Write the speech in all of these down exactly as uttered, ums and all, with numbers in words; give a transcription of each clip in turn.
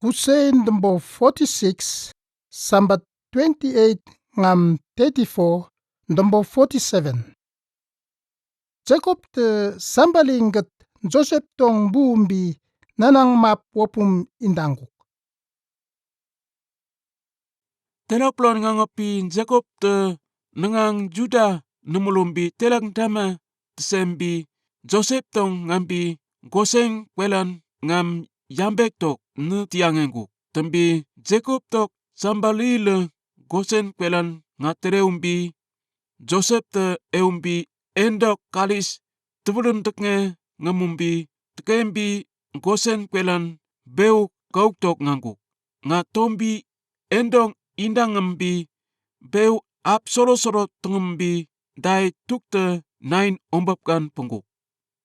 Kusein dambö forty-six, samba twenty-eight ngam thirty-four, dambö forty-seven. Jakob te sambali nget Josep dong bumbi nanang map wapum indangkuk. Telok plon ngangöpi Jakob te ngenang Juda nümulumbi telak dama tesembi Josep dong ngambi Gosen kwelan ngam yambek tok ne tiangengkuk. Tambi Jakob tok sambali le Gosen kwelan nga terewumbi Josep te ewumbi endok kalis tebulun teknge ngemumbi tekembi Gosen kwelan beu kauk tok ngangkuk. Nga tombi endong indang ngembi beu ap solo solo tengembi dai tukte nain ombapkan pungkuk.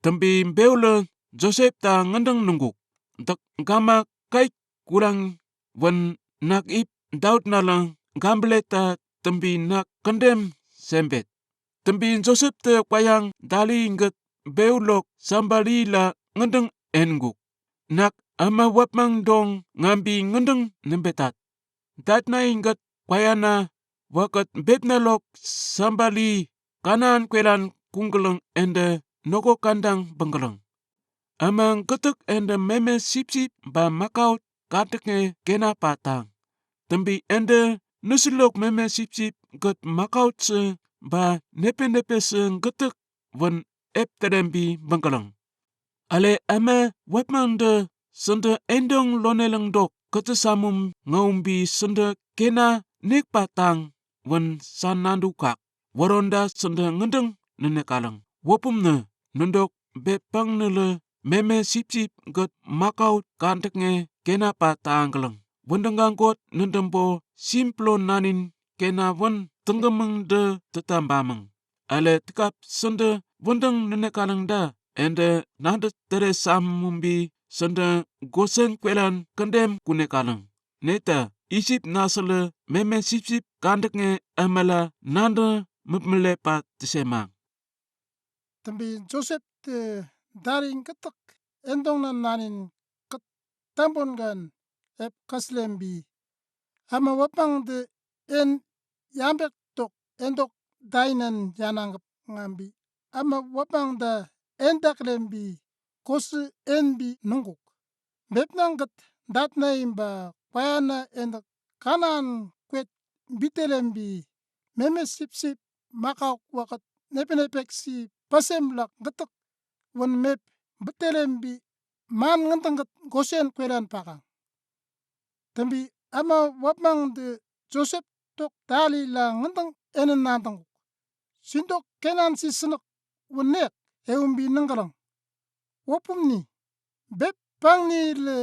Tambi beu le Josep ta ngendeng nungkuk. Dak gama kaik kulang wen nak ip daut nalang gambele ta tambi nak kendem sembet. Tambi Josep te kwayang dali nget beu lok sambali la ngendeng engkuk. Nak ama wapmang dong ngambi ngendeng nembetat. Datnai nget kwayana waket bepna lok sambali Kanaan kwelan kungkeleng ende noko kandang bengkeleng. Ama ngetek ende meme sipsip ba makaut kateknge kena pa tang. Tambi ende nusilok meme sipsip nget makaut se ba nepe nepe se ngetek wen ep terembi bengkeleng. Ale ama wapmang de sende endong loneleng dok kete samum ngaumbi sende kena nek pa tang wen san nandu kak. Waronda sende ngendeng nene kaleng. Wapum ne nendok bepang ne le meme sipsip nget makaut kanteknge kena pa tang keleng. Wendeng kangkot nendembo simplo nanin kena wen tengkemeng de tetambameng. Ale tekap sende wendeng nene kaleng da, ende nande tere samumbi sende Gosen kwelan kendem kune kaleng. Neta Isip nasele meme sipsip kanteknge emela nande mepmele pa tesemang. Tambi Josep te daring ketek endong na nanin ket tambon gan ep kaslem bi. Ama wapang de en yambek tok endok dainan yanangkep ngambi. Ama wapang de en daklem bi kose en bi nungkuk. Bepnang ket datnai ba kwayana en Kanaan kwet bitelem bi meme sipsip makauk waket nepenepek si pasem lak ngetek wen mep bitelem bi man ngenteng ket Gosen kwelan pakang. Tambi ama wapmang de Josep tok dali la ngenteng enen nantengkuk. Sindok Kanaan si senek wen nek ewumbi nengkeleng. Wapum ni bep pang ni le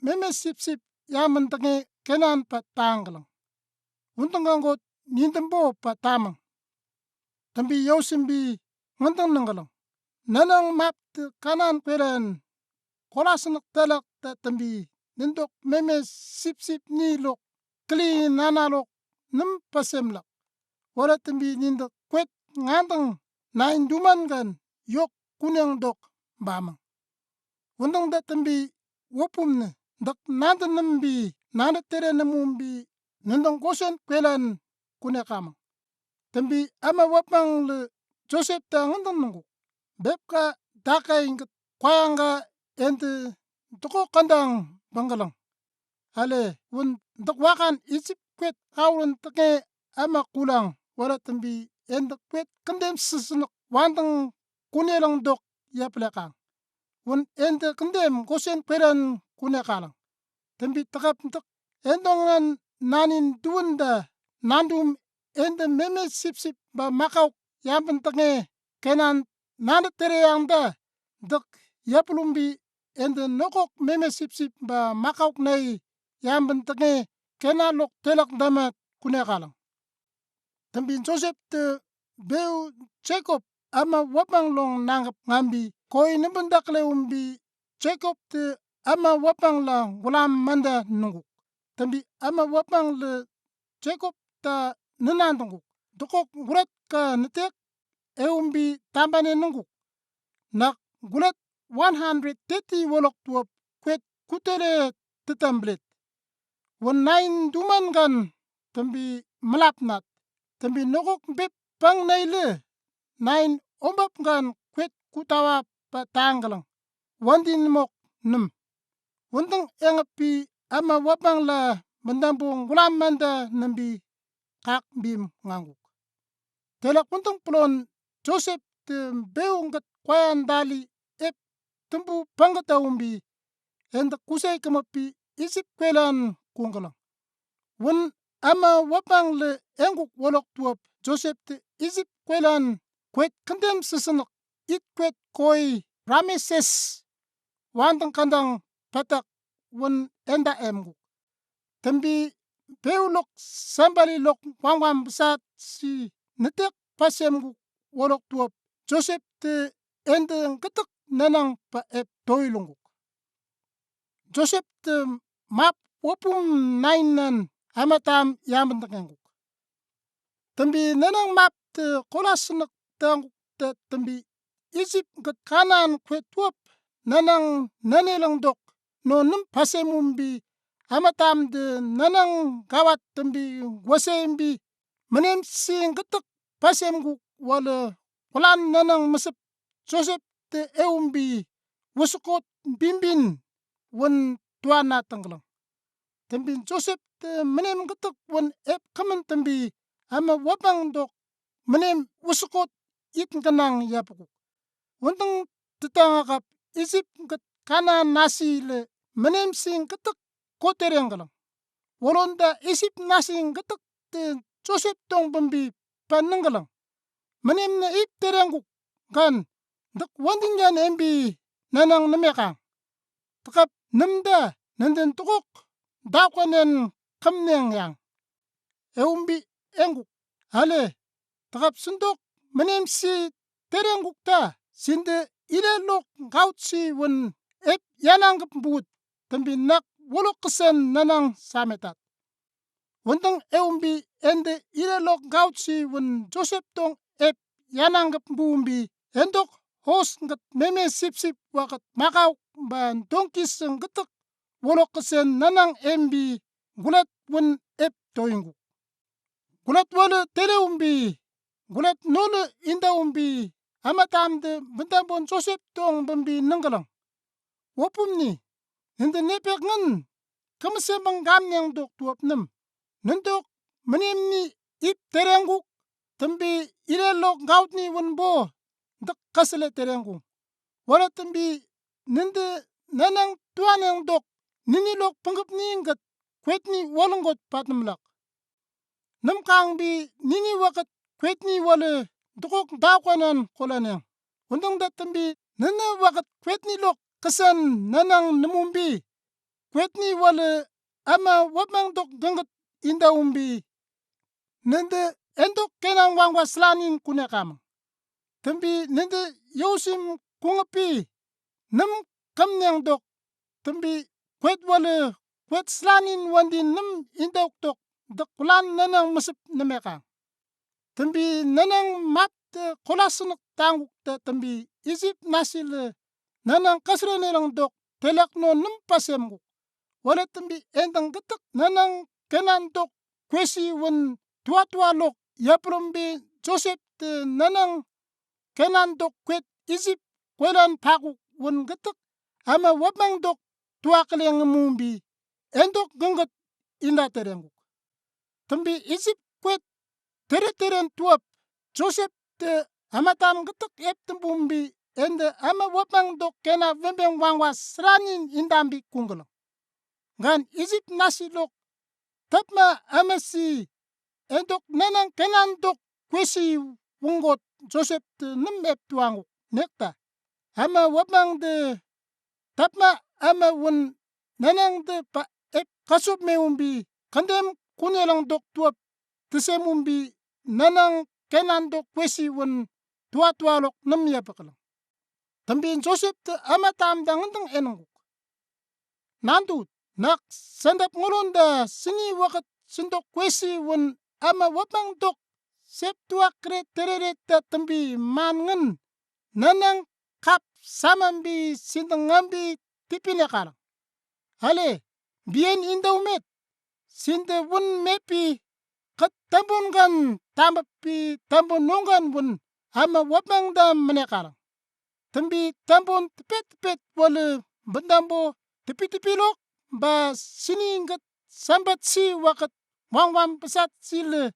meme sipsip yamen teknge Kanaan pa tangkeleng. Wendeng kangkot nindembo pa tamang. Tambi yausembi ngenteng nengkeleng. Nanang map te Kanaan kwelan kola senek telak ta tambi nendok meme sipsip ni lok keli nana lok nem pasem lak. Wala tambi ninde kwet nganteng nain duman gan yok kuneng dok bamang. Wendeng da tambi wapum ne dak nande nembi nande tere nemumbi nendong Gosen kwelan kune kamang. Tambi ama wapang le Josep ta ngenteng nungkuk. Bep ka dakai nget kwayang ka ende deko kandang bengkeleng. Ale wen dek wakan Isip kwet kauren teknge ama kulang wala tambi ende kwet kendem sesenek wanteng kuneleng dok yapelekang. Wen ende kendem Gosen kwelan kune kaleng. Tambi tekap dek endong nan nanin duwenda nandum ende meme sipsip ba makauk yamben teknge Kanaan nande tere yangda dek yapelumbi ende nokok meme sipsip ba makauk nei yamben teknge Kanaan lok telak dama kune kaleng. Tambi Josep te beu Jakob ama wapang long nangkep ngambi koi nemben dakle umbi Jakob te ama wapang la ngulam manda nungkuk. Tambi ama wapang le Jakob ta nenan tungkuk. Dekok gulet ka netek eumbi tambane nungkuk. Nak gulet one hundred thirty wolok tuwep kwet kutele tetam blet. wun naayin duman kan Tømbi mølapnat. Tømbi nokok bep bang neilü naayin ombap kan kuet kutawa pa tangkølang. Wandin mok nüm. Wundang engap pi ama wapang la mendambo ngulam manda nümbi kak bim ngangkuk. Telak wundang pulon Josep te bew ngët kwayan dali ep tümbu pangkata wumbi, ende kusai kemap pi Ijip kwelan kungkølang. Wun ama wapang le engkuk wolok tuwap Josep te Ijip kwelan kuet kendem sesønøk it kuet koi Rameses wandang kandang patak wun enda emkuk. Tømbi bewlok sambalilok wangwang besat si netek pasemkuk wolok tuwap Josep te ende ngketøk nenang pa ep toilungkuk. Josep te map wopum naayinan ama tam yamben tekengkuk. Tømbi nenang map te kolasnøk tangkuk te tømbi Ijip ngët Kanaan kuet tuwap nenang nane langdok nö nüm pasemumbi ama tam te nenang gawat tømbi weseyumbi menem si ngketøk pasemkuk wale kulan nenang mesep Josep te ewumbi wusukot bimbin wun tuana tangkølang. Tømbi Josep te menem ngketøk wun ep kemen tømbi ama wapang dok menem wusukot it ngkenang yapakuk. Wundang tetang akap Ijip ngët Kanaan nasi le menem si ngketøk ko tereng kølang. Wolonda Ijip nasi ngketøk te Josep tong bambi panang kølang. Menem ne ip terengkuk kan døk wandin yan embi nenang nemekang. Tekap nemda nenden tekok daukwanen kemneng yang. Ewumbi engkuk. Ale, tekap sendok menem si terengkuk ta sinde ilelok gaut si wun ep yanangkep mbut tømbi nak wolok kesen nenang sametat. Wundang ewumbi ende ilelok gaut si wun Josep tong ep yanangkep mbumbi endok hos ngët meme sipsip wakët makauk ba dongkis ngketøk wolok kesen nenang embi gulet wun ep toingkuk. Gulet wale telewumbi, gulet nole indawumbi, ama tam te bendambon Josep tong bambi nengkølang. Wopumni, nende nepek ngin, kemesebang gamneng dok tuwap nem. Nendok menemni ip terengkuk, tømbi ilelok gautni wunbo, døk kesele terengkung. Wale tømbi nende nenang tuaneng dok, ninilok pengkepni ngët, kuetni walengkot patnemlak. Nemkangbi nini wakët kuetni wale dukuk daukwanan kolaneng. Wundang da tømbi nene wakët kuetnilok kesen nenang nemumbi. Kuetni wale ama wapang dok gengget indawumbi. Nende endok Kenan wangwa slanin kune kamang. Tømbi nende yosim kungeppi nem kemneng dok tømbi kuet wale kuet slanin wandin nem indok dok dek kulan nenang mesep nemekang. Tømbi nenang map te kolasnøk tangkuk te tømbi Ijip nasi le nenang kasrene lang dok telak nö nem pasemkuk. Wale tømbi endang getek nenang Kenan dok kuesi wun tuwa-tuwalok yapalumbi Josep te nenang Kenan dok kuet Ijip kuelan pakuk wun getek ama wapang dok tuwa keleng ngemumbi endok gengget inda terengkuk. Tømbi Ijip kuet tere-teren tuwap Josep te ama tam getek ep tembumbi ende ama wapang dok Kenan wembeng wangwa slanin indambi kungkeleng. Ngan Ijip nasilok tapma ama si endok nenang Kenan dok kuesi wungkot Josep te nem ep tuwangkuk nekta ama wapang de tapma ama wun nenang de pa ep kasup mewumbi kandem kunelang dok tuwap tesemumbi nenang Kenan dok kuesi wun tuwa-tuwalok nem yapakeleng. Tømbi Josep te ama tam dang endang enengkuk. Nandu, nak sandap ngulunda sini wakët sindok kuesi wun ama wapang dok sep tuwak kere terere ta tømbi man ngin nenang kap samambi sindang ngambi tipine kalang. Ale, bien indaw met, Sinde wun meppi kët tambon kan tambapi tambon nongkan wun amma wapmang da mene kalang. Tümbi tambon tepet tepet wale bentambo tepi tepilok ba sini kët sambat si wakët wangwan pesat sile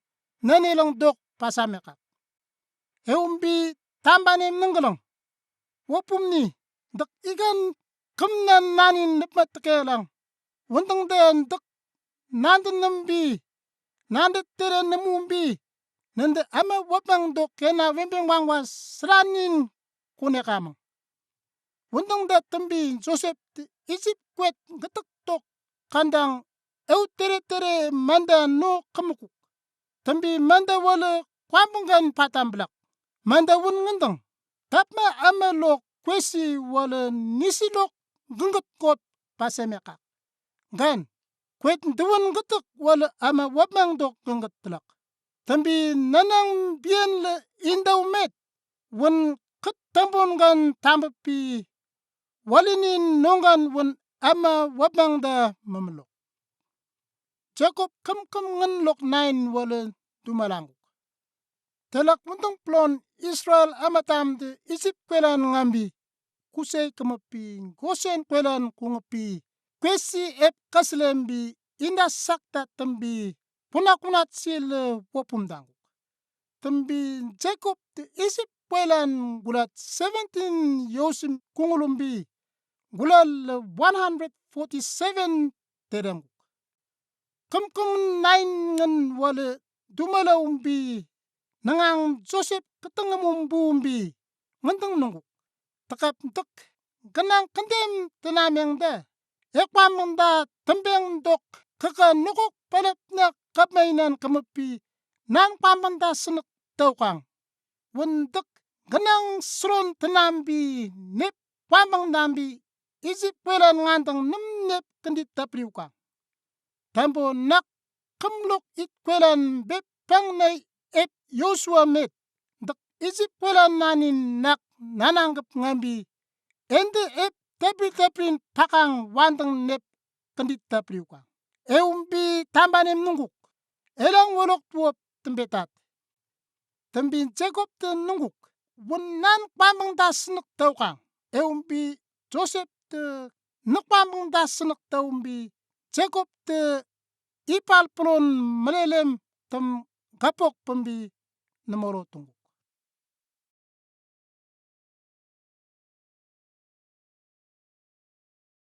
nane lang dok pasame kak. Eumbi tambanem nengkelang. Wapumni dak ikan kemnan nanin nepmat tekelang. Wundengde dak nande nembi, nande tere nemumbi, nande ama wapang dok kena wembeng wangwa selanin kone kamang. Wundengde tümbi Josep te Ijip kwet getek dok kandang eu tere tere manda no kemekuk. Tümbi manda wale kwambengkan patamblak. Manda wun ngandang. Tapma ama lok kwesi wale nisilok gengget kot paseme kak. Gan, kwet duwen getek wale ama wapmang dok gengget telak. Tümbi nanang bienle indaw met. Wun kët tambon kan tambapi walinin nongkan wun ama wapmang da memelok. Jakob kemkem ngenlok nain wale dumalangkuk. Telak wundang pelon Israel amatam te Ijip kwelan ngambi, kusei kemepi, Gosen kwelan kungepi, kwesi ep kaselembi, inda sakta tümbi, punakunat sile wapum dangkuk. Tümbi Jakob te Ijip kwelan gulat seventeen yosim kungulumbi, gulat le one hundred forty-seven tedemkuk. Kemkem nain ngen wale dumala umbi, nangang Josep ketengem umbu umbi, ngenteng nungkuk. Tekap tek, genang kendem tenameng de. Ekwa mengda tembeng dok, keka nukuk pelep nek kapmainan kemepi, nan kwa mengda senek taukang. Wendek genang selon tenambi nep kwamang nambi Ijip kwelan ngandang nem nep kendit tapriu kang. Tambo nak kemlok it kwelan bep pang nai ep Yosua met. Dek Ijip kwelan nanin nak nanangkep ngambi ende ep tapri taprin pakang wandang nep kendit tapriu kang. Eumbi tambanem nungkuk. Elang wolok tuop tembetat. Tembi Jakob te nungkuk, wun nan kwamang da senek taukang. Eumbi Josep te nek kwamang da senek taumbi Jakob te ipal pelon melelem tem gapok pembi nemoro tungkuk.